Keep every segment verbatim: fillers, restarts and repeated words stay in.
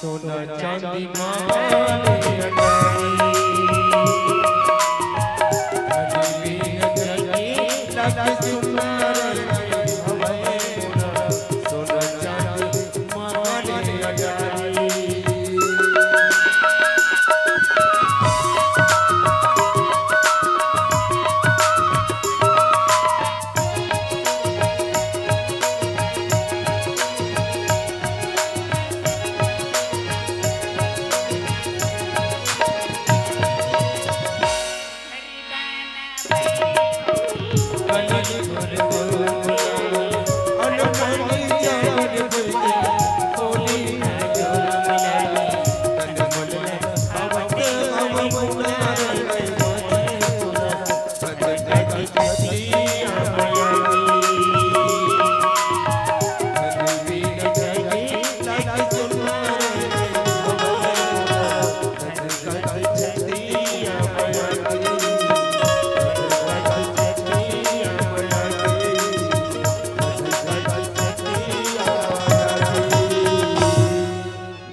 सोना चांदी मांगले अटारी, धन बिन जगी लग सुंदर नहीं भवे मोरा। सोना चांदी मांगले अटारी।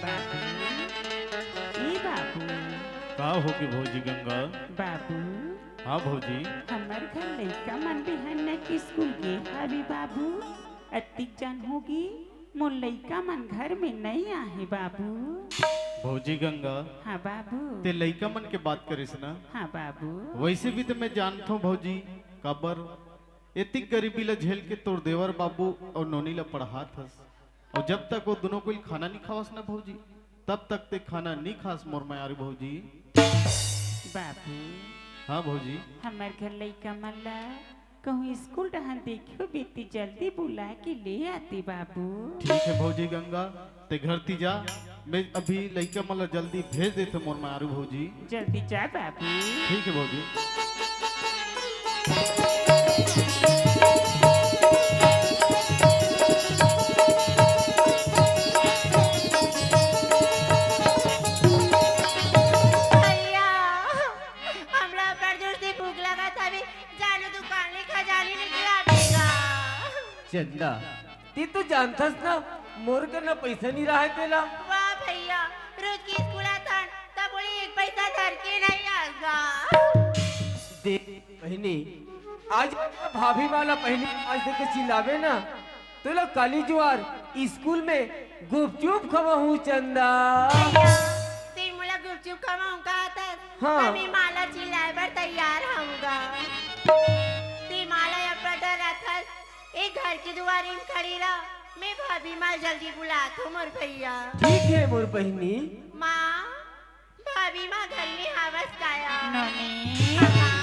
बाबू, ए बाबू। का होगे भौजी गंगा? बाबू। हाँ भौजी। हमर घर लइका मन बिहान के स्कूल गे हवे बाबू। अतिक जान होगे, मोर लइका मन घर में नइ आहे बाबू। भौजी गंगा। हाँ बाबू। ते लइका मन के बात करिस ना? हाँ बाबू। वइसे भी तो मैं जानथों भौजी, काबर एतिक गरीबी ला झेल के तोर देवर बाबू अउ नोनी ला पढ़ात हस, अउ जब तक वो दुनों कोई खाना नइ खावस ना भौजी, तब तक ते खाना नइ खास मोर मयारू भौजी। बाबू। हाँ भौजी। हमर घर लइका मन ला कहूँ स्कूल डहन देखियो बेटी जल्दी बुला के ले आते बाबू। ठीक है भौजी गंगा, ते घर ती जा, मैं अभी लइका मन ला जल्दी भेज देथों मोर मयारू भौजी। जल्दी जा बाबू। ठीक है भौजी। भैया, हमला बड़ जोर से भूख लगत हवे, जानो दुकान ले खजानी निकला देगा। चंदा, ते तो जानथस ना, मोर करा पैसा नइ रहय तेला। वाह भैया, रोज के स्कूल आथन, तब बोले एक पैसा धर के नइ आस गा। देख बहिनी, आज भाभी माँ ला पहली आज देख के चिल्लाबे ना, तोला काली जुआर स्कूल में गुपचुप खवाहूँ चंदा। भैया, ते मोला गुपचुप खवाहूँ कहत हस, हाँ। त मैं माँ ला चिल्लाए बर तैयार हूँ गा। ते माँ ला अब्बड़ डराथस, ए घर के दुवारी म खड़े रह, मैं भाभी माँ जल्दी बुलाथों मोर भैया। ठीक है मोर बहिनी। माँ, भाभी माँ घर में हवस काया? नोनी। हाँ, माँ।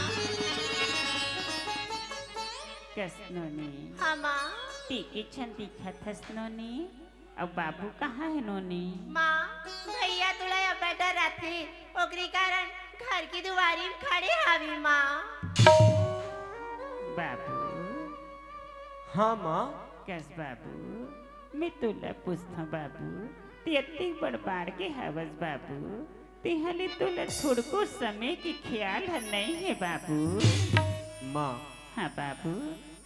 कस नोनी? हाँ, माँ। ते के छन दिखत हस नोनी? अउ बाबू कहाँ हे नोनी? माँ, भैया तोला अब्बड़ डराथे, ओकरी कारण घर के दुवारी म खड़े हावे माँ। बाबू। हाँ माँ। कस बाबू, मैं तोला पूछथों बाबू, ते अतिक बड़ बाढ़ के हवस बाबू, तेहले तोला थोड़को समय के ख्याल ह नइ हे बाबू। माँ। हाँ बाबू।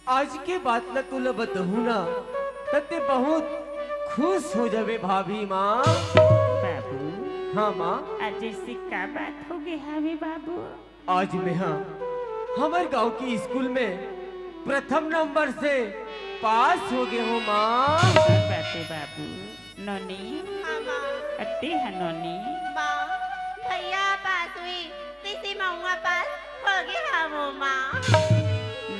आज के बात ला तोला बतहूँ ना, त ते बहुत खुश हो जाबे भाभी माँ। बाबू। हाँ माँ। आज ऐसे का बात होगे हावे बाबू? आज मैं हा हमर गांव के स्कूल में प्रथम नंबर से पास होगे हूँ माँ। बाते बाबू। नोनी। हाँ, माँ। अते ह नोनी। माँ, भैया पास होइस, तइसे महूँ पास होगे हवों माँ।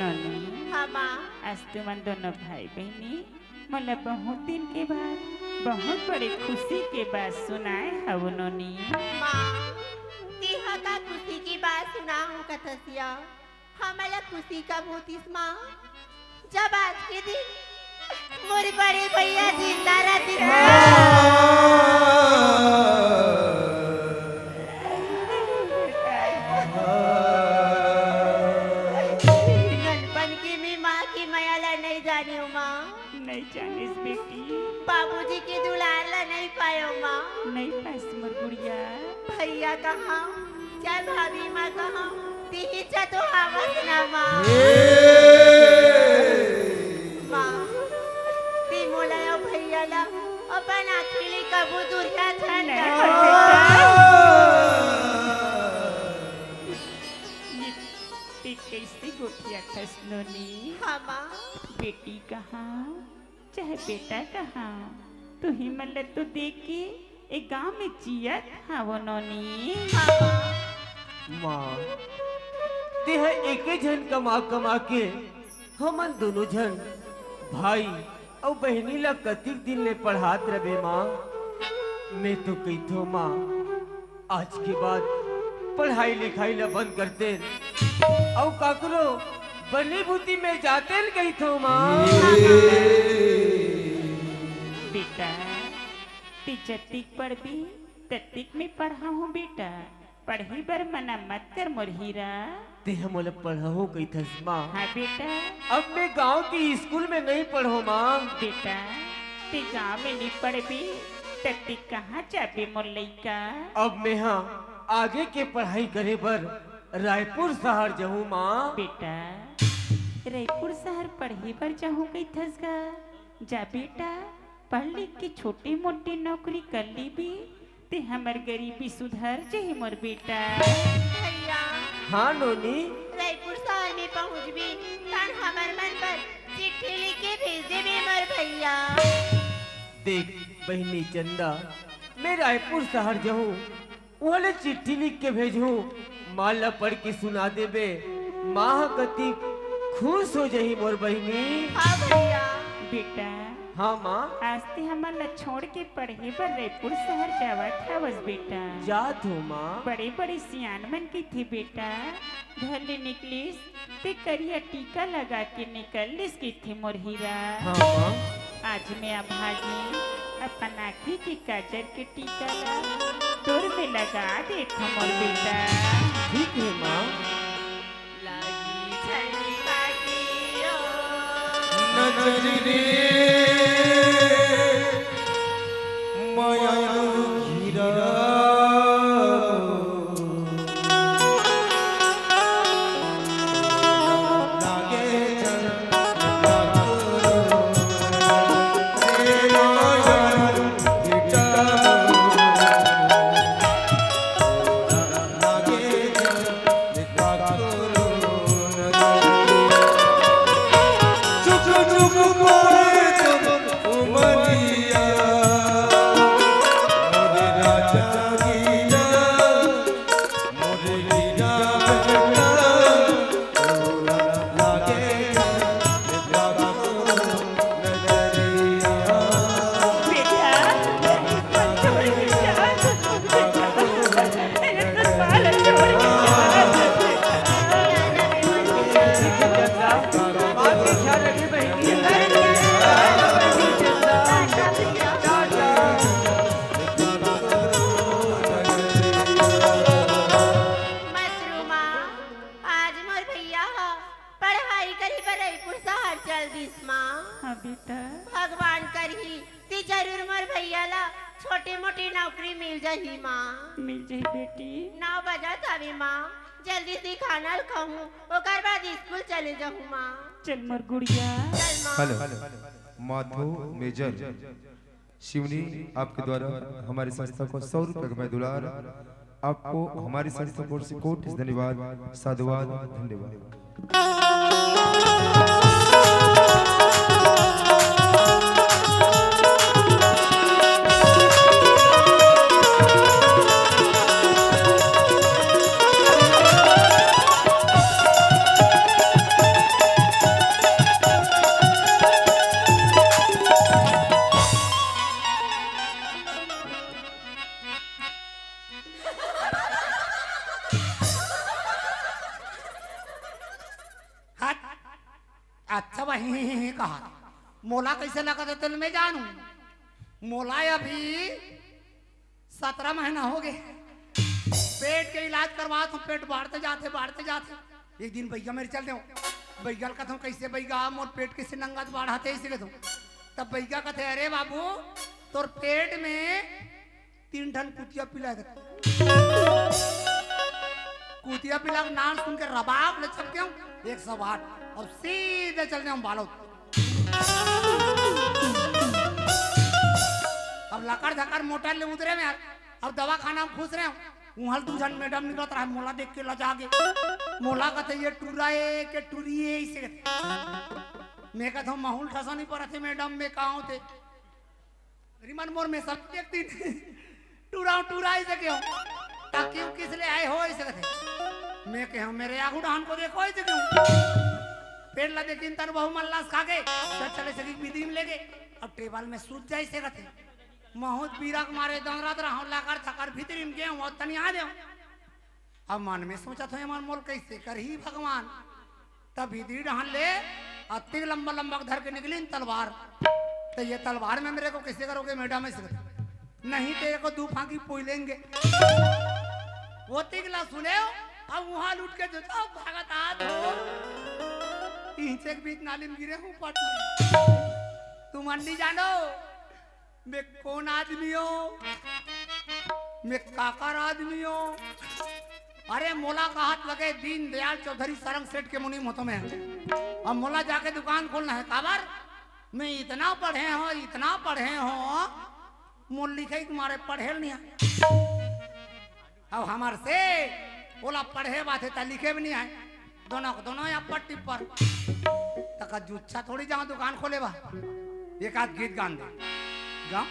नोनी। हाँ, माँ। आज तुमन दोनों भाई बहिनी मोला बहुत दिन के बाद बहुत बड़े खुशी के बात सुनाए हव नोनी। माँ, तेहा का खुशी के बात सुनाहूँ कथसिया? हमला खुशी कब होतिस माँ, जब आज के दिन मोर बड़े भैया जिंदा रहतिस। ननपन के मैं माँ के मया ला नइ जानेंव माँ। नइ जानेस बेटी। बाबूजी के दुलार ला नइ पाएंव माँ। नइ पाएस मोर गुड़िया। भैया कहाँ, चाहे भाभी माँ कहाँ, तिही च तो हवस ना माँ। माँ, ते मोला अउ भैया ला अपन आँखी ले कभू दुरिहा झन नोनी। हाँ माँ। बेटी कहाँ, चाहे बेटा कहाँ, तुही मन ल तो देख के ए गांव में जियत हवो नोनी। हाँ माँ। माँ, तेहा एके झन कमा कमा के हमन दोनों झन भाई अउ बहिनी ला कतिक दिन ले पढ़ात रबे माँ। मैं तो कहिथों माँ, आज के बाद पढ़ाई लिखाई ला बंद कर दे अउ काकरो बनी बूती में जातेन कहिथों माँ। बेटा, ते जतिक पढ़बी, ततिक में पढ़ाहूँ बेटा। पढ़े बर मना मत कर मोर हीरा। तेहा मोला पढ़ाहूँ कहिथस माँ। हाँ बेटा। अब मैं गांव के स्कूल में नहीं पढ़ों माँ। बेटा, ते गांव में नहीं पढ़बी, ततिक कहाँ जाबे मोर लइका? अब मैं हा आगे के पढ़ाई करे बर रायपुर शहर जाहूँ माँ। बेटा, रायपुर शहर पढ़े बर जाहूँ कहिथस गा? जा बेटा, पढ़ लिख के छोटे मोटे नौकरी कर लीबे, ते हमर गरीबी सुधर जही मोर बेटा। भैया। हाँ नोनी। रायपुर शहर में पहुँचबे, तहान हमर मन बर चिट्ठी लिख के भेज देबे मोर भैया। देख बहिनी चंदा, मैं रायपुर शहर जाहूँ, ओला चिट्ठी लिख के भेजहूँ, माँ ला पढ़ के सुना देबे। माँ ह कतिक खुश हो जही मोर बहिनी। हाँ भैया। बेटा। हाँ माँ। आज ते हमन ला छोड़ के पढ़े बर रायपुर शहर जावत हवस बेटा। जात हो माँ। बड़े बड़े सियान मन कहिथे बेटा, घर ले निकलिस ते करिया टीका लगा के निकलिस कहिथे मोर हीरा। हाँ माँ। आज मैं अभागी अपन आँखी के काजर के टीका ला तोर में लगा देथों मोर बेटा। ठीक हे माँ। लागी छनी बाकी ओ। नजर रे मया घिरा। मत रो माँ, आज मोर भैया ह पढ़ाई करे बर रईपुर शहर चल दिस माँ। हाँ बेटा। भगवान करही ते जरूर मोर भैया ला छोटे मोटे नौकरी मिल जाही माँ। मिल जाही बेटी। नौ बजत हवे माँ, जल्दी से खाना ल खाहूँ, ओकर बाद स्कूल चले जाहूँ माँ। चल मोर गुड़िया। चल माँ। हेलो, माथो मेजर। शिवनी आपके द्वारा हमारी संस्था को सौ रुपए का मैं दुलार, आपको हमारी संस्था की ओर से कोटि धन्यवाद, साधुवाद, धन्यवाद। हट। अच्छा बा, ही, ही, ही, ही कहा। मोला कैसे लगत हे तेला मैं जानू। मोला अभी सतरा महीना हो गे। पेट के इलाज करवात हूँ, पेट बाढ़ते जाथे, बाढ़ते जाथे। एक दिन बइगा मेर चल देव। बइगा ल कथों, "कैसे बइगा, मोर पेट कैसे नंगत बाढ़त हे?" ऐसे कथों। तब बइगा कथे, "अरे बाबू, तोर पेट में तीन ठन कुतिया पिला हे।" कुतिया पिला के नाम सुन के रबाब ले चल देव एक सौ आठ, अब सीधे चल देव बालोद। अब लकड़ धकड़ मोटर ले उतरे में, अब दवाखाना में घुस रहे हो, उहाँ ले दू झन मैडम निकलत रहे, मोला देख के लजा गे। मोला कथे, "ये टूरा ए के टूरी ए?" अइसे कथे। मैं कथों, "महूँ ल ठसा नइ परत हे मैडम, मैं का होथे?" अरे मन मोर में सब एक दिन टूरा हूँ, टूरा अइसे कहे हूँ। "त क्यों, किस ले आए हो?" अइसे कथे। मैं कहे हूँ, "मेरे आगू डहन को देखो," अइसे कहे हूँ। पेड़ ला देखिन तन बहू मन लास खा गे, चल चले सगी बिदी में ले गे। अब टेबल में सूत जाए अइसे कथे। महूँ त पीरा के मारे दंदरत रहूँ, लकर थकर भीतरी में गे हूँ, अउ तनिया दे हूँ। अब मन में सोचत हों, "एमन मोल कइसे करही भगवान?" तब भीतरी डहन ले अतिक लंबा लंबा के धर के निकलिन तलवार। "त ये तलवार में मेरे को कैसे करोगे मैडम?" अइसे कथे, "नहीं तो एको दू फांकी पोई लेंगे।" ओतिक ला सुने हो, अब उहाँ ले उठ के जो जाओ भागत आत हो, इहिंचे के बीच नाली में गिरे हूँ पट ले। तुम अन्नी जानो, मैं कौन आदमी हूँ, मैं काकर आदमी हूँ। अरे मोला कहत लगे दीनदयाल चौधरी सरंग सेठ के मुनीम हों तो मैं। अब मोला जाके दुकान खोलना है, काबर? मैं इतना पढ़े हूँ, इतना पढ़े हूँ, मोर लिखे के मारे पढ़े ल नहीं आए। अब हमर से ओला पढ़े बात है, त लिखे भी नहीं आए। दोनों को दोनों या पट्टी पर। तका जुच्छा थोड़ी जाऊं दुकान खोले बा। एक आध गीत गान दे। गाओ।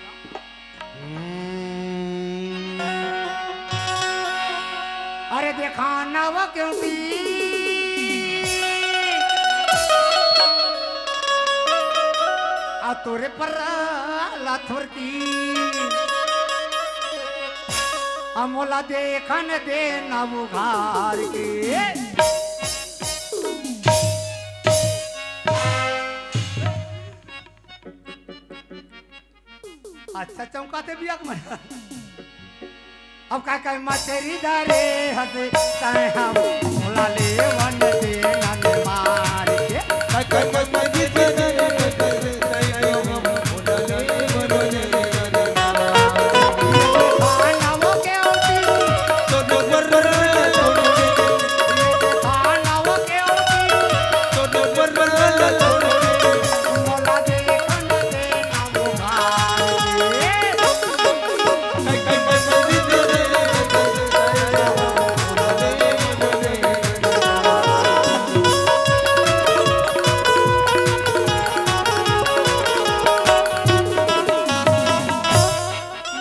अरे देखा ना वो क्यों थी, आ तोरे पर ला थोर की, आ मोला देखन दे ना उघार के। अच्छा चौंकाथे बिया के मन। अब का कहे, मछरी धरे हस तै हम मोला लेवन दे नन मार के। खानवो के औटी, खानवो के औटी, मोला देखन दे ना उघार के।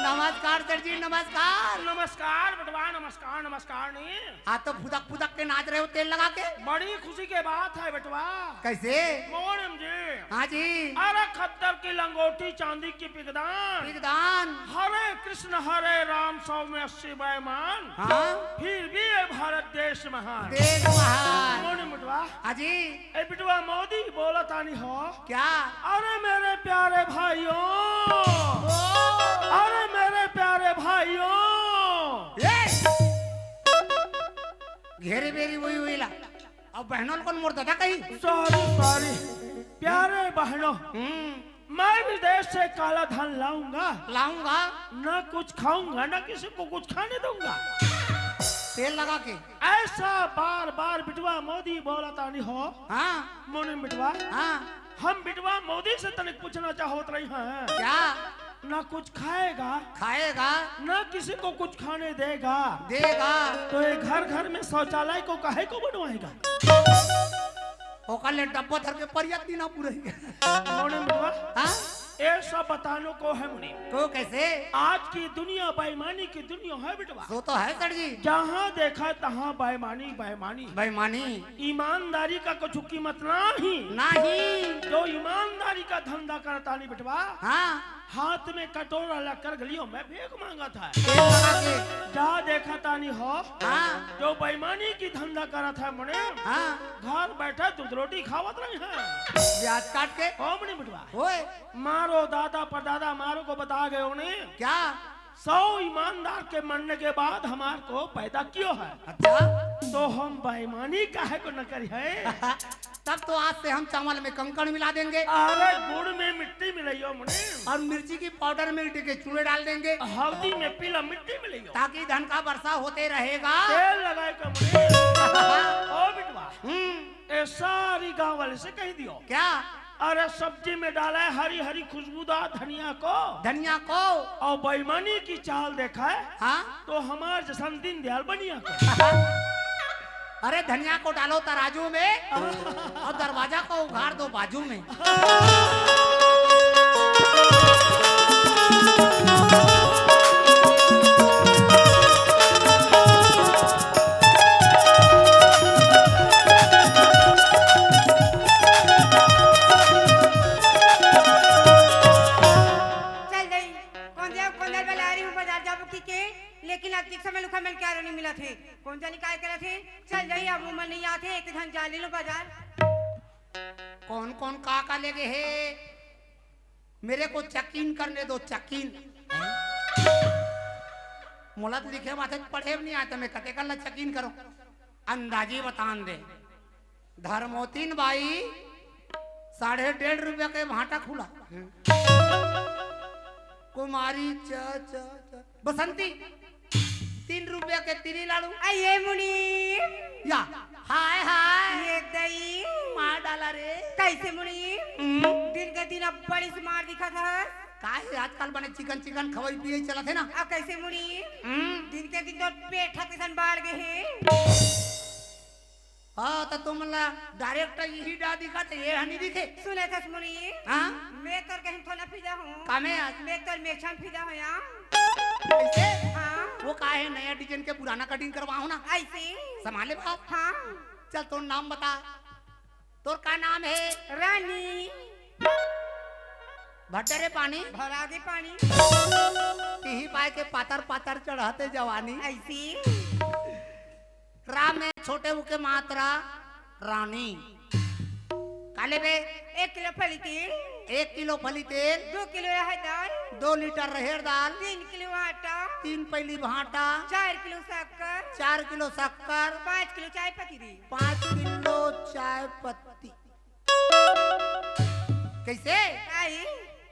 नमस्कार सर जी, नमस्कार। नमस्कार बेटवा, नमस्कार, नमस्कार नहीं। हाँ, तो फुदक फुदक के नाच रहे हो तेल लगा के। बड़ी खुशी के बात है बेटवा। कैसे? मोहन जी। हाँ जी। अरे खद्दर की लंगोटी, चांदी की पिगदान। पिगदान। हरे कृष्ण हरे राम, सौ में अस्सी बेईमान। हाँ। फिर भी ये भारत देश महान। देश महान। मोहन बेटवा। हाँ जी। ए बिटवा मोदी बोला तानी हो। क्या? अरे मेरे प्यारे भाइयों, ओ! अरे मेरे प्यारे भाइयों। ए! घेरी बेरी वही वही ला। अब बहनों कौन मोर दादा कही? Sorry, sorry. प्यारे बहनों, हम्म। मैं विदेश से काला धन लाऊंगा। लाऊंगा। ना कुछ खाऊंगा, ना किसी को कुछ खाने दूंगा। तेल लगा के। ऐसा बार बार बिटवा मोदी बोला तानी हो। हाँ। मोहन बिटवा। हाँ। हम बिटवा मोदी से तनिक पूछना चाहत रही हैं। क्या? ना कुछ खाएगा। खाएगा। ना किसी को कुछ खाने देगा। देगा। तो ये घर घर में शौचालय को काहे को बनवाएगा? ओकर ले डब्बा धर के परियत नहीं ना पूरेगा। मोहन बिटवा। हाँ? ये सब बतानो को है मुनीम। को कैसे? आज की दुनिया बेईमानी की दुनिया है बिटवा। सो तो है सर जी। जहाँ देखा तहाँ बेईमानी, बेईमानी। बेईमानी। ईमानदारी का कुछ कीमत नहीं। नहीं। जो ईमानदारी का धंधा करता नहीं बिटवा। हाँ। हाथ में कटोरा लेकर गलियों में भीख मांगत है। तेल लगा के। जा देखा तानी हो। हाँ। जो बेईमानी की धंधा करत है मुनीम। हाँ। घर बैठे दूध रोटी खावत रही है। ब्याज काट के। ओ मुनीम बिटवा। ओए। मारो दादा परदादा मारो को बता गए उन्हें। क्या? सौ ईमानदार के मरने के बाद हमार को पैदा कियो है। अच्छा। तो हम बेईमानी काहे को न करी है? तब तो आज से हम चावल में कंकड़ मिला देंगे। अरे गुड़ में मिट्टी मिलाइयो मुनीम। और मिर्ची की पाउडर में इटी के चूड़े डाल देंगे। हल्दी में पीला मिट्टी मिलाइयो। ताकि धन का वर्षा होते रहेगा। तेल लगाए का मुनीम। ओ बिटवा। हम्म। ए सारी गांव वाले से कह दियो। क्या? अरे सब्जी में डाला है हरी हरी खुशबूदार धनिया को। धनिया को। और बेईमानी की चाल देखा है। हाँ। तो हमार जैसन दीनदयाल बनिया को। अरे धनिया को डालो तराजू में और दरवाजा को उघार दो बाजू में। चल दई, कौन दे, कौन दे बला रही हूँ बाजार जाबो की के, लेकिन आज दिख समय लुखा मन क्या नहीं मिला थे। कौन जानी काय करा थे, चल दई, अब मन नहीं आते, एक धन जा ले लो बाजार। कौन कौन का का लेगे हे? मेरे को check in करने दो, check in। मोला तो लिखे बात है, पढ़े भी नहीं आता, मैं कते कर ला check in करो। अंदाजी बतान दे। धर्मोतीन बाई साढ़े डेढ़ रुपया के भाटा खुला। कुमारी च, च, च, बसंती तीन रुपया के तीरी लाड़ू। आइए मुनीम। या, हाय, हाय। ये दई। मार डाला रे। कैसे मुनीम? हम्म। दिन के दिन अब बड़ी से मार दिखा था। का है आजकल बने चिकन चिकन खवाई पिए चलत है ना। अब कैसे मुनीम? हम्म। दिन के दिन तो पेट किसन बाढ़ गए हैं। हाँ, तो तुम ला direct यही डा दिखा थे, ये हनी दिखे। सुने थे मुनीम। हाँ? मैं तोर कहीं थोड़ा फिदा हूँ। कामे आज? मैं तोर मेछा में फिदा हूँ यार। कैसे? हाँ। वो का है, नया design के पुराना cutting करवाओ ना। ऐसे। संभाले बात। हाँ। चल, तोर नाम बता। तोर का नाम है? रानी। भट्टे रे पानी। भरा दे पानी। तिही पाए के पातर पातर चढ़ाते जवानी। ऐसी। राम में छोटे उके मात्रा रानी। का लेबे? एक किलो फली तेल। एक किलो फली तेल। दो किलो राहर दाल। दो लीटर राहर दाल। तीन किलो आटा। तीन पैली भाटा। चार किलो शक्कर। चार किलो शक्कर। पाँच किलो चाय पत्ती दी। पाँच किलो चाय पत्ती। कैसे? आई।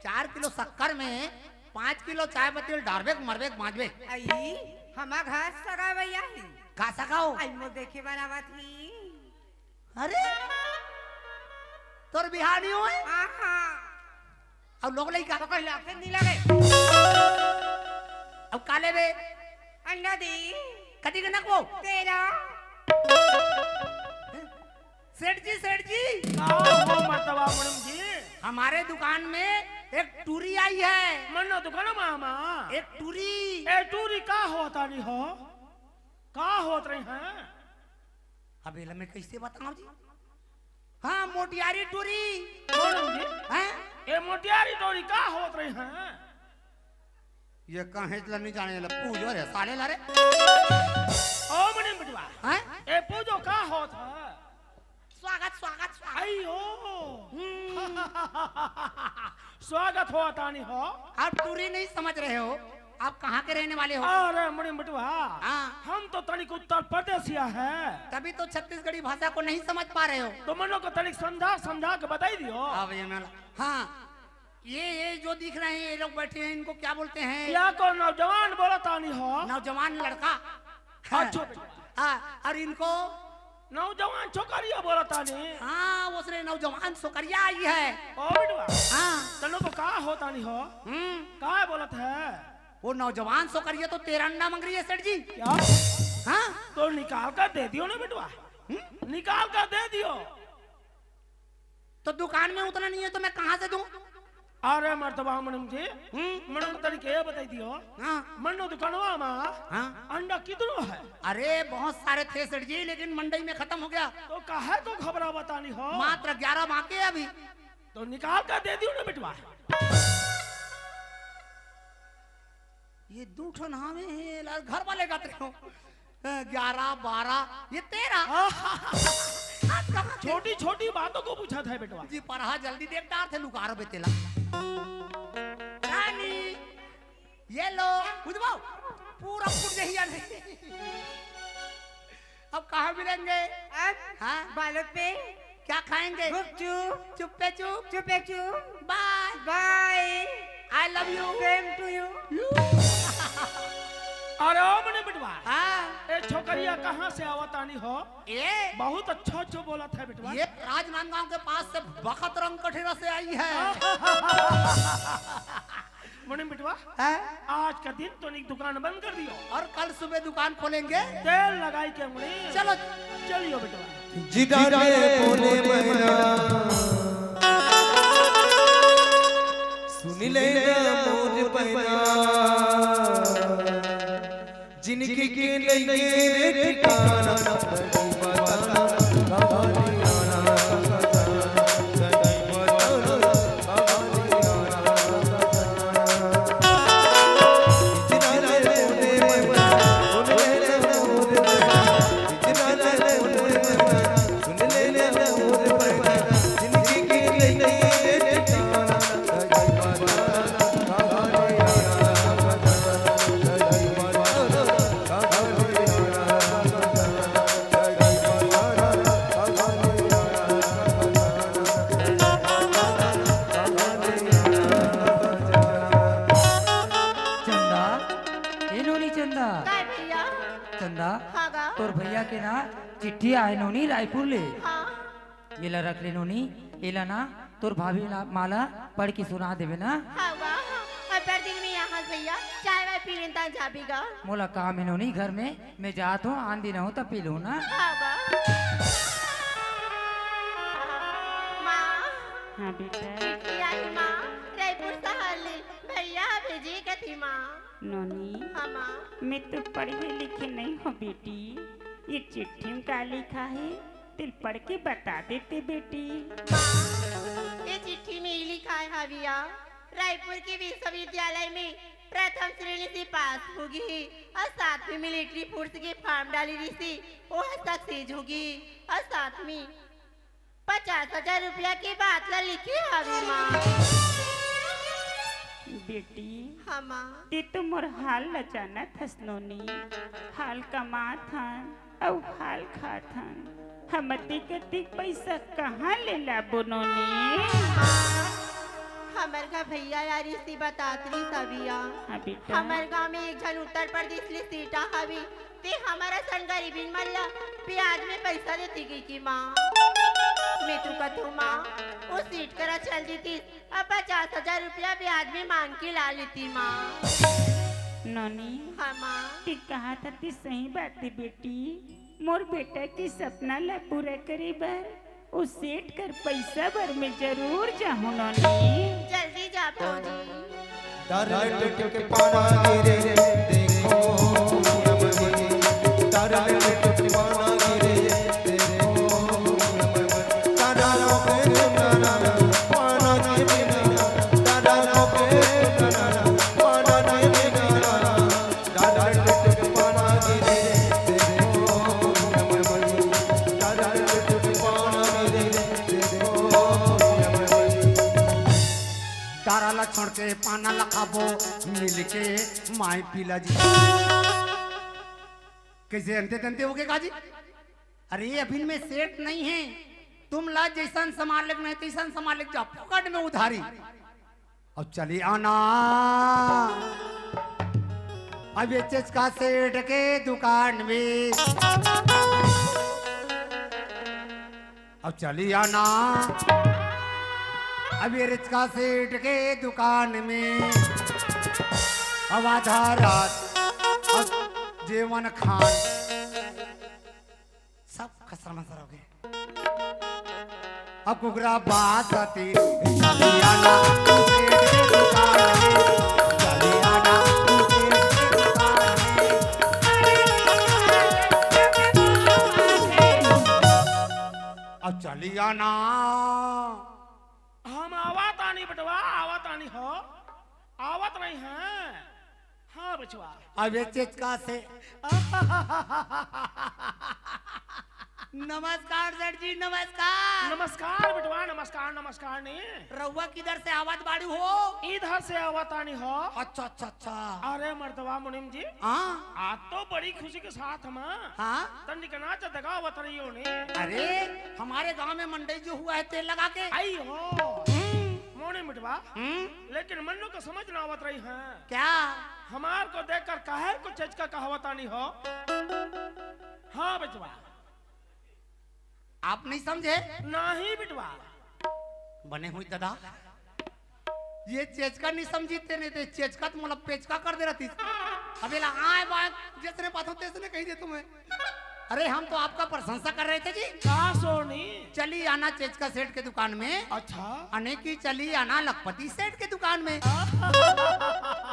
चार किलो शक्कर में पाँच किलो चाय पत्ती ल डारबे, मरबे, बाँचबे। आई, हमा घर सगा भैया ही। का सगा हो? आई, मो देखे बनावत ही। अरे, तोर बिहाव नहीं होय? हाँ, हाँ। अब लोग लइका। तो कहीं लाग से नहीं लगे। अब का लेबे? अंडा दी। कति के नकबो? तेरा। सेठ जी, सेठ जी। का हो मतवा मुड़म जी? हमारे दुकान में एक टूरी आई है। मन्नो दुकान मामा। एक टूरी। ए टूरी का होता नहीं हो? का होत रही हैं? अब एला मैं कैसे बताऊं जी? हाँ, मोटियारी टूरी। मुड़म जी। हैं? ए मोटियारी टूरी का होत रही हैं? ये कहें ला नहीं जाने ला, पूजो रे साले ला रे। ओ मुनीम बिटवा। हैं? ए पूजो का होत है? स्वागत, स्वागत, स्वागत। आई हो। हम्म। स्वागत हो तानी हो। आप टूरी नहीं समझ रहे हो, आप कहाँ के रहने वाले हो? अरे मुनीम बिटवा। हाँ। हम तो तनिक उत्तर प्रदेशिया है। तभी तो छत्तीसगढ़ी भाषा को नहीं समझ पा रहे हो। तो मनो को तनिक समझा, समझा के बताई दियो। अब ये मैं, हाँ। ये, ये जो दिख रहे हैं, ये लोग बैठे हैं, इनको क्या बोलते हैं? या को नौजवान बोला तानी हो। नौजवान लड़का। अच्छा। हाँ, और इनको? नौजवान छोकरिया बोला तानी। हाँ, उसने नौजवान छोकरिया आई है। ओ बिटवा। हाँ। तनो तो का हो तानी हो? हम्म। का बोलत है? वो नौजवान छोकरिया तो तेरा अंडा मांग रही है, सेठ जी। क्या? हाँ। तो निकाल कर दे दियो ना बिटवा। हम्म? निकाल कर दे दियो। तो दुकान में उतना नहीं है तो मैं कहाँ से दूं? अरे मर्दबा मनुम जी, हम्म? मनुम तरीके ये बताई दियो। हाँ। मन्नो दुकानवा में हाँ। अंडा कितनो है? अरे बहुत सारे थे सेठ जी, लेकिन मंडई में खत्म हो गया। तो काहे को घबरा बतानी हो? मात्र ग्यारह बाकी है अभी। तो निकाल कर दे दियो ना बेटवा। ये दू ठन हावे हे, ला घर वाले कहत रहे हो। ग्यारह, बारह, ये तेरह। आज कहाँ थे? छोटी छोटी बातों को पूछा था बेटवा। जी, परहा जल्दी देख डार थे, लुकार बेतेला। रानी, ये लो, बुझवाओ, पूरा फूट गई यार। अब कहाँ मिलेंगे? अब हाँ? बालक पे क्या खाएंगे? गुपचुप। चुप्पे चुप। चुप्पे चुप। बाय। बाय। I love you। Same to you। अरे ओ मने बिटवा। हाँ। ए छोकरिया कहाँ से आवत आनी हो? ए? बहुत अच्छो अच्छो बोलत है बेटवा। ये राजनांदगांव के पास से बखत रंग कठेरा से आई है। मुनीम बेटवा, हैं? आज का दिन तो निक दुकान बंद कर दियो। और कल सुबह दुकान खोलेंगे। तेल लगाई के मुनीम। चलो। चलियो बेटवा। जिदा रे बोले मैना, सुन ले ना मोर पैना, जिनकी के नहीं रे ठिकाना। चंदा, ए नोनी चंदा। काय भैया? चंदा, हाँ गा। तोर भैया के ना चिट्ठी आए नोनी रायपुर ले। हाँ। एला रख ले नोनी, एला ना तोर भाभी ला, माँ ला पढ़ के सुना देबे ना। हाँ गा, हाँ। अब्बड़ दिन में यहाँ भैया, चाय वाय पी लेन तहन जाबे गा। मोला काम हे नोनी घर में, मैं जात हूँ, आन दिन हूँ तब पी लूँ ना। हाँ गा। माँ। हाँ बेटा। चिट्ठी आई माँ, रायपुर शहर ले, भैया भेजे कथे माँ। नोनी, हाँ माँ। मैं तो पढ़े लिखे नहीं हूँ बेटी, ये चिट्ठी में का लिखा है, तेला पढ़ के बता देते बेटी। माँ, ये चिट्ठी में ही लिखा है हविया, रायपुर के विश्वविद्यालय में प्रथम श्रेणी से पास हो गे हे और साथ में मिलिट्री फोर्स के फॉर्म डाले रिहिसे, ओह सक्सेस हो गे हे और साथ में पचास हजार रुपया के बात ला लिखे हवे माँ। बेटी, हाँ माँ। ते तो मोर हाल ला जानत हस नोनी, हाल कमात हन अउ हाल खात हन, हम अतिक अतिक पइसा कहाँ ले लाबो नोनी? हमर घर भैया यारी से बतात रहिस हविया। हाँ बेटा। हमर गाँव में एक झन उत्तर प्रदेश ले सेठ हवे, ते हमर असन गरीबिन मन ला ब्याज में पइसा देथे कहिके माँ। मैं तो कथों माँ, ओ सेठ करा चल देतिस, अब पचास हजार रुपया ब्याज में मांग के ला लेती माँ। नोनी, हाँ माँ। ते कहा था ते सही बात हे बेटी, मोर बेटा के सपना ला पूरा करे बर ओ सेठ कर पइसा बर मैं जरूर जाहूं नोनी। जल्दी जा भौजी। तारा लटक के पाना गिरे, देखो रमनी। तारा लटक के पाना गिरे, देखो रमनी। तारा लोके तारा पाना गिरे, तारा लोके तारा पाना गिरे। तारा ला छोड़ के पाना ला खाबो मिलके माई पीला जी। कैसे अंते तंते हो गए काजी? अरे अभी मैं सेठ नहीं है, तुम ला जैसन सामान लेके नहीं तैसन सामान लेके जाओ, फोकट में उधारी। अब चली आना। अब ये चचका सेठ के दुकान में। अब चली आना। अब ये रिचका सेठ के दुकान में। अब आधा रात। अब जेवन खान। सब खसरा मसरा हो गए। अब कुकरा बात आती, चलिया ना, तू सेठ के दुकान में, चलिया ना, तू सेठ के दुकान में। अब चलिया ना। हम आवत आनी बेटवा, आवत आनी हो, आवत नहीं है। हाँ बचवा। अबे चेचका से। नमस्कार सेठ जी, नमस्कार। नमस्कार बेटवा, नमस्कार, नमस्कार नहीं। रउआ किधर से आवत बाड़ू हो? इधर से आवत आनी हो। अच्छा, अच्छा, अच्छा। अरे मर्दवा मुनीम जी। हाँ? आज तो बड़ी खुशी के साथ हम। हाँ? तनिक नाच दगावत रही हो ने। अरे, हमारे गांव में मंडई जो हुआ है तेल लगा के। आई हो। हम्म। मोनी मिटवा। हम्म? लेकिन मन्नू को समझ ना आवत रही है। क्या? हमार को देखकर काहे को चेचका कहावत आनी हो? हाँ बेटवा। आप नहीं समझे? नहीं बेटवा। बने हुई दादा, ये चेचका नहीं समझी तेने, ते चेचका तो मतलब पेचका कर दे रहती। अब ये ला आए बाए, जैसने पाथो तैसने कही दे तुम्हें। अरे, हम तो आपका प्रशंसा कर रहे थे जी। का सोनी? चली आना चेचका सेठ के दुकान में। अच्छा। अने की चली आना लखपति सेठ के दुकान में।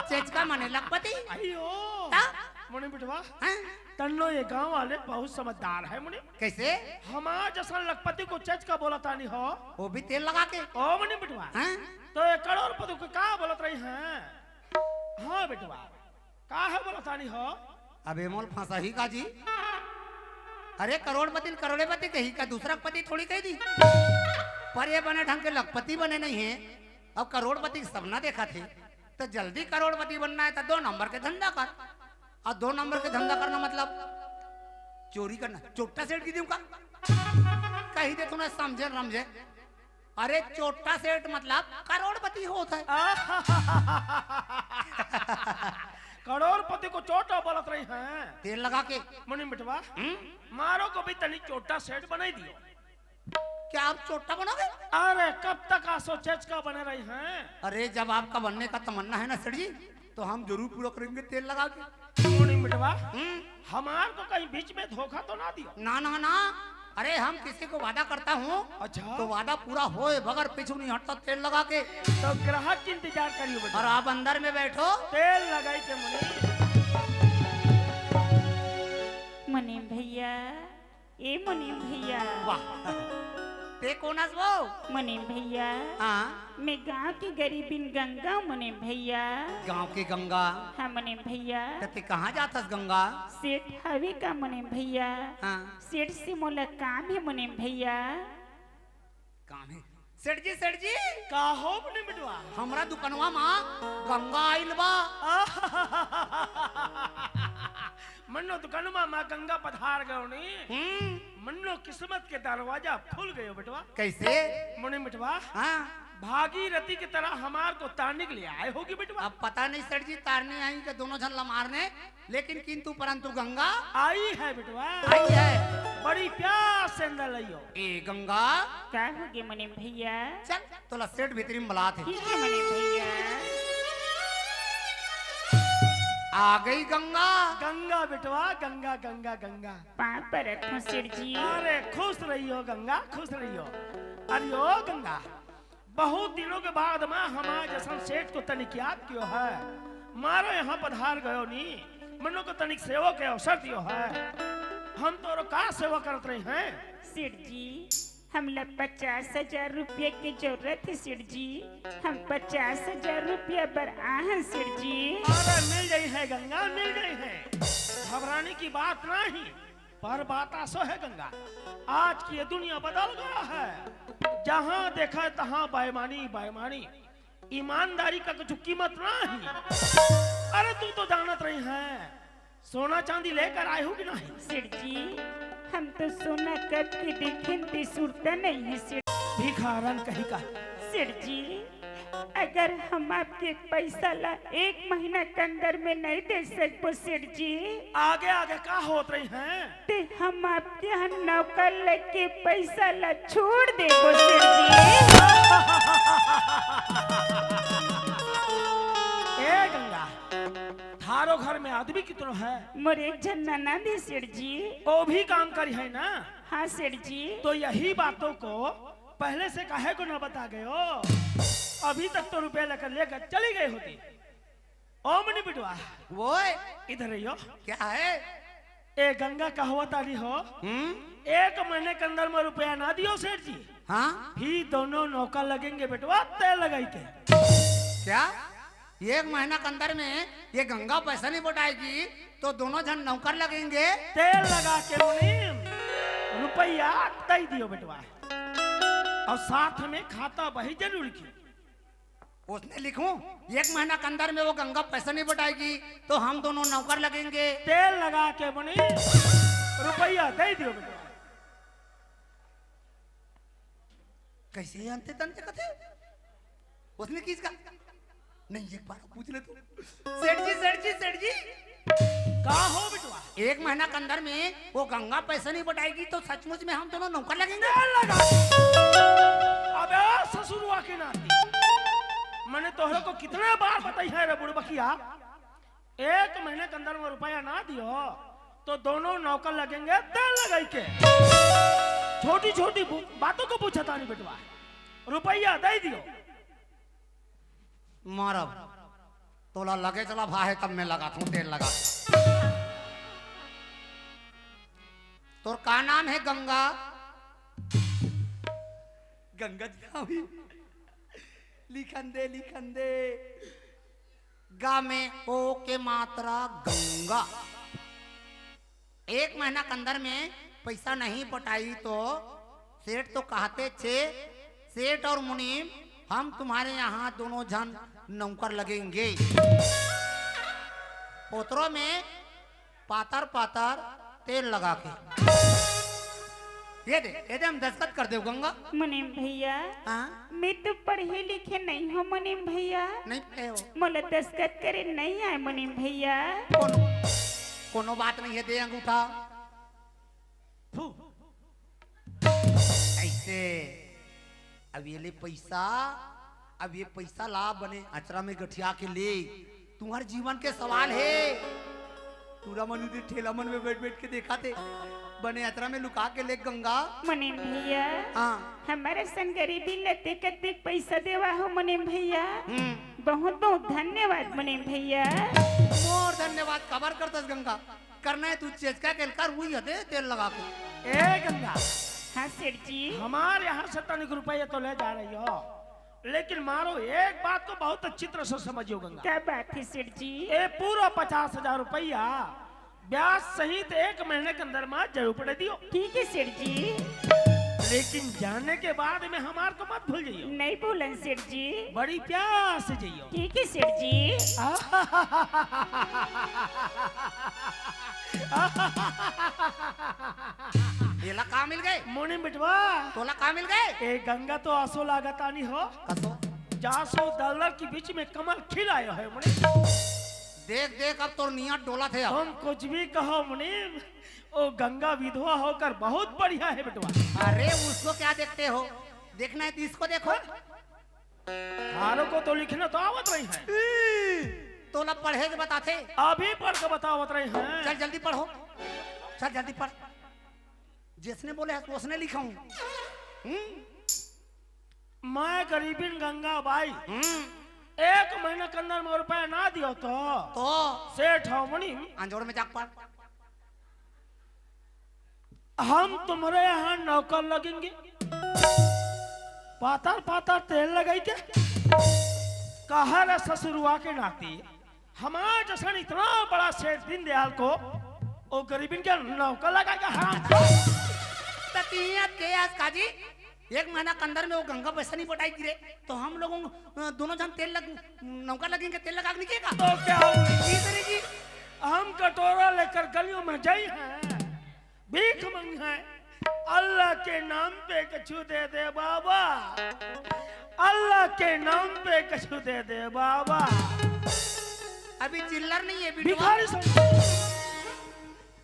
चेचका माने लखपति। अयो। ता? मोने बेटवा, हैं? तन्नो ये गांव वाले बहुत समझदार है मुनि। कैसे? हमार जैसा लखपति को चेचका बोला तानी हो। वो भी तेल लगा के। ओ मुनि बेटवा। हैं? तो ये करोड़पति को का बोलत रही हैं? हाँ बेटवा, का है बोला तानी हो? अबे मोल फंसा ही का जी। अरे करोड़पति न करोड़ेपति कही का, दूसरा पति थोड़ी कही दी। पर ये बने ढंग के लखपति बने नहीं है। अब करोड़पति के सपना देखा थे, तो जल्दी करोड़पति बनना है तो दो नंबर के धंधा कर। और दो नंबर के धंधा करना मतलब चोरी करना। चोट्टा सेठ की दूं का? कही दे तूने समझे न रमझे। अरे चोट्टा सेठ मतलब करोड़पति होत है। करोड़पति को चोट्टा बोलत रही हैं। तेल लगा के। मुनि बेटवा, हम्म? मारो को भी तनी चोट्टा सेठ बनाई दियो। क्या आप चोट्टा बनोगे? अरे कब तक आसो चेचका बने रही हैं? अरे जब आपका बनने का तमन्ना है ना सेठ जी, तो हम जरूर पूरा करेंगे तेल लगा के। मुनि बेटवा, हम्म? हमार को कहीं बीच में धोखा तो ना दियो। ना ना ना, अरे हम किसी को वादा करता हूँ, अच्छा। तो वादा पूरा होए बगैर पीछू नहीं हटता तेल लगा के। तो ग्राहक की इंतजार करियो बेटा। और आप अंदर में बैठो। तेल लगाई के मुनि। मुनीम भैया, ए मुनीम भैया। वाह, ते कोन अस वो? मुनीम भैया। हाँ। मैं गांव की गरीबिन गंगा मुनीम भैया। गांव की गंगा। हाँ मुनीम भैया। त ते कहाँ जाथस गंगा? सेठ हवे का मुनीम भैया। हाँ। सेठ से मोला काम है मुनीम भैया। काम है? सेठ जी, सेठ जी। का हो मुनीम बेटवा? हमरा दुकनवा मा गंगा आइल बा। मन्नो दुकनवा मा गंगा पधार गयो नी। हम्म। मन्नो किस्मत के दरवाजा खुल गयो बेटवा। कैसे? मुनीम बेटवा। हाँ। भागीरथी की तरह हमार को तारने के लिए आए होगी बेटवा। अब पता नहीं सेठ जी, तारने आई कि दोनों झन ला मारने, लेकिन किंतु परंतु गंगा आई है बेटवा। आई है। बड़ी प्यास से अंदर लइयो। ए गंगा। का होगे मुनीम भैया? चल, तोला सेठ भीतरी में बुलात हे। ठीक है मुनीम भैया। आ गई गंगा। गंगा बेटवा, गंगा, गंगा, गंगा। पाँव परत हूँ सेठ जी। अरे खुश रहियो गंगा, खुश रहियो। अरे ओ गंगा, बहुत दिनों के बाद मा हमार जैसन सेठ को तनिक याद कियो है। मारो यहाँ पधार गयो नी, मनो को तनिक सेवा के अवसर दियो है। हम तोरो का सेवा करत रहे हैं? सेठ जी, हमला पचास हजार रुपया के जरूरत है सेठ जी। हम पचास हजार रुपया बर आहन सेठ जी। अरे मिल जाई है गंगा, मिल जाई है। घबराने की बात नहीं। पर बात असो है गंगा, आज की ये दुनिया बदल गया है। जहाँ देखा तहाँ बेईमानी, बेईमानी, ईमानदारी का कुछ कीमत नहीं। अरे तू तो जानत रही है, सोना चांदी लेकर आए हो कि नहीं? सेठ जी, हम तो सोना कब के देखेन ते सुरता नहीं है सेठ। भिखारन कहीं का। सेठ जी, अगर हम आपके पैसा ला एक महीना के अंदर में नहीं दे सकबो सेठ जी, आगे आगे का होत रही हैं? ते हम आपके यहाँ नौकर लेके पैसा ला छोड़ देबो सेठ जी। ए गंगा, थारो घर में आदमी कितनो है? मोर एक झन ननद है सेठ जी। वो भी काम करी है ना? हाँ सेठ जी। तो यही बातों को पहले से काहे को ना बता गयो? अभी तक तो रुपया लेकर लेकर चली गई होती। ओ मनी बिटवा, ओए, इधर रहियो। क्या है? ए गंगा कहवत आली हो, हम्म? एक महीने के अंदर में रुपया ना दियो सेठ जी, हाँ? फिर दोनों नौकर लगेंगे बेटवा, तेल लगाई के। क्या? एक महीना के अंदर में ये गंगा पैसा नहीं पटाएगी तो दोनों जन नौकर लगेंगे? तेल लगा के मुनीम, रुपया दे दियो बेटवा, और साथ में खाता बही जरूर लिखी। उसने लिखूं, एक महीना के अंदर में वो गंगा पैसा नहीं पटाएगी तो हम दोनों नौकर लगेंगे। तेल लगा के मुनीम, रुपया दे दियो बेटवा। कैसे अंते तंते कथे? उसने किसका? नहीं, एक बार पूछ ले तू। सेठ जी, सेठ जी, सेठ जी। का हो बिटवा? एक महीना के अंदर में वो गंगा पैसा नहीं पटाएगी तो सचमुच में हम दोनों नौकर लगेंगे। अबे ससुरवा के नाती, मैंने तोहरे को कितने बार बताई है रे बुड़बकिया, एक महीने के अंदर में रुपया ना दियो तो दोनों नौकर लगेंगे तेल लगाई के। छोटी छोटी बातों को पूछा तानी बेटवा, रुपया दे दियो। मारब तोला लगे चला भा है तब मैं लगा तू तेल लगा। तोर का नाम है? गंगा। गंगा जी का भी लिखन दे, लिखन दे। गा में ओ के मात्रा गंगा। एक महीना के अंदर में पैसा नहीं पटाई तो सेठ तो कहते छे, सेठ और मुनीम, हम तुम्हारे यहाँ दोनों जन नौकर लगेंगे। पोतरो में पातर पातर तेल लगा के ये दे, ये दे, हम दस्तखत कर दे गंगा। मुनीम भैया, हाँ? मैं तो पढ़े लिखे नहीं हूँ मुनीम भैया। नहीं पढ़े हो? मोला दस्तखत करे नहीं आए मुनीम भैया। कोनो कोनो बात नहीं है, दे अंगूठा। फू। ऐसे। अब ये ले पैसा, अब ये पैसा ला बने अचरा में गठिया के ले। तुम्हारे जीवन के सवाल है। टूरा मन उधर ठेला मन में बैठ बैठ के देखा थे, बने अचरा में लुका के ले गंगा। मुनीम भैया, हाँ। हमारे सन गरीबी लते कतेक पैसा देवा हो मुनीम भैया। हम्म। बहुत बहुत धन्यवाद मुनीम भैया। मोर धन्यवाद कबर करतस गंगा। करना है तू चेचका के कर हुई हदे तेल लगा के। ए गंगा, हाँ सेठ जी। हमारे यहाँ से तनिक रुपये तो ले जा रही हो, लेकिन मारो एक बात को बहुत अच्छी तरह से समझियो गंगा। क्या बात है सेठ जी? ये पूरा पचास हजार रुपया ब्याज सहित एक महीने के अंदर में जरूर पड़े दियो। ठीक है सेठ जी। लेकिन जाने के बाद में हमार को मत भूल जाइयो। नहीं भूलन सेठ जी। बड़ी प्यार से जाइयो। ठीक है सेठ जी। ये ला का मिल गए? मुनीम बेटवा, तोला का मिल गए? ए गंगा तो आसो लागतानी हो। कसो। जासो दलदल के बीच में कमल खिलायो है मुनीम। देख देख, अब तोर नियत डोला थे अब। तुम कुछ भी कहो मुनीम, ओ गंगा विधवा होकर बहुत बढ़िया है बेटवा। अरे उसको क्या देखते हो, देखना है तो इसको देखो। हारो को तो लिखना तो आवत रही है। तोला पढ़े के बताते। अभी पढ़ के बतावत रही है। चल जल्दी पढ़ो, चल जल्दी पढ़। जिसने बोले है उसने लिखा हूँ। हम्म? मैं गरीबिन गंगा बाई, हम्म। एक महीना के अंदर में रुपया ना दियो तो तो सेठ हो मुनीम, अंजोर में जाके पढ़। हम तुम्हारे यहाँ नौकर लगेंगे। पातर पातर तेल लगाई के कहा रे ससुरुआ के नाती, हमारे जैसन इतना बड़ा सेठ दीनदयाल को ओ गरीबिन के नौकर लगा के हराम। ततिया के आज काजी, एक महीना के अंदर में वो गंगा पैसा नहीं पटाई गिरे तो हम लोगों, अ, दोनों जन तेल लग नौकर लगेंगे, तेल लगा के निकलेगा। तो क्या हो? इस तरह की हम कटोरा लेकर गलियों में जाई हैं, भीख मंगे हैं, अल्लाह के नाम पे कछु दे दे बाबा, अल्लाह के नाम पे कछु दे दे बाबा। अभी चिल्लर नहीं है बिटवा। भिखारी सब।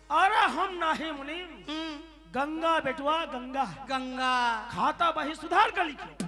अरे हम नाही मुनीम, हम्म, गंगा बेटवा गंगा। गंगा। खाता बही सुधार कर लिखियो।